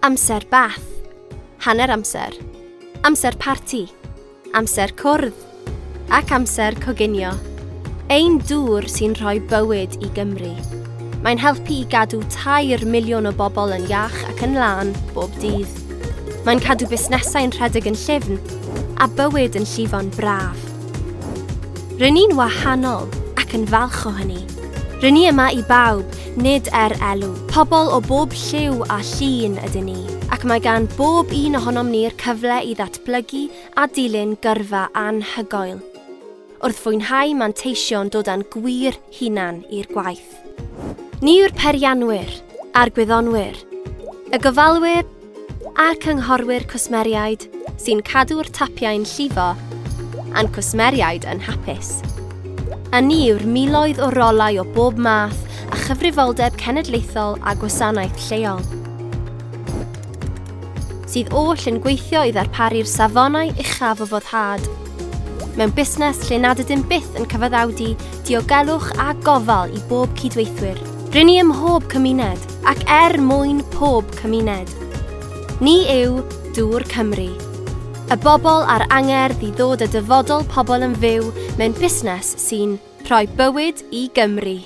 Amser bath. Hanner amser. Amser parti. Amser cwrdd. Ac amser coginio. Ein dŵr sy'n rhoi bywyd i Gymru. Mae'n helpu i gadw 3 miliwn o bobl yn iach ac yn lân bob dydd. Mae'n cadw busnesau'n rhedeg yn llyfn a bywyd yn llifo'n braf. Rŷn ni'n wahanol ac yn falch o hynny. Rŷn ni yma i bawb, nid er elw. Pobl o bob lliw a llun ydyn ni, ac mae gan bob un ohonom ni'r cyfle i ddatblygu a dilyn gyrfa anhygoel, wrth fwynhau manteision dod â'n gwir hunan i'r gwaith. Ni yw'r peirianwyr a'r gwyddonwyr, y gofalwyr a'r cynghorwyr cwsmeriaid sy'n cadw'r tapiau'n llifo a'n cwsmeriaid yn hapus. A ni yw'r miloedd o rolau o bob math a chyfrifoldeb cenedlaethol a gwasanaeth lleol, sydd oll yn gweithio i ddarparu'r safonau uchaf o foddhad mewn busnes lle nad ydym byth yn cyfaddawdu diogelwch a gofal i bob cydweithwyr. Rŷn ni ym mhob cymuned, ac er mwyn pob cymuned. Ni yw Dŵr Cymru. Y bobl a'r angerdd i ddod â dyfodol pobl yn fyw mewn busnes sy'n rhoi bywyd i Gymru.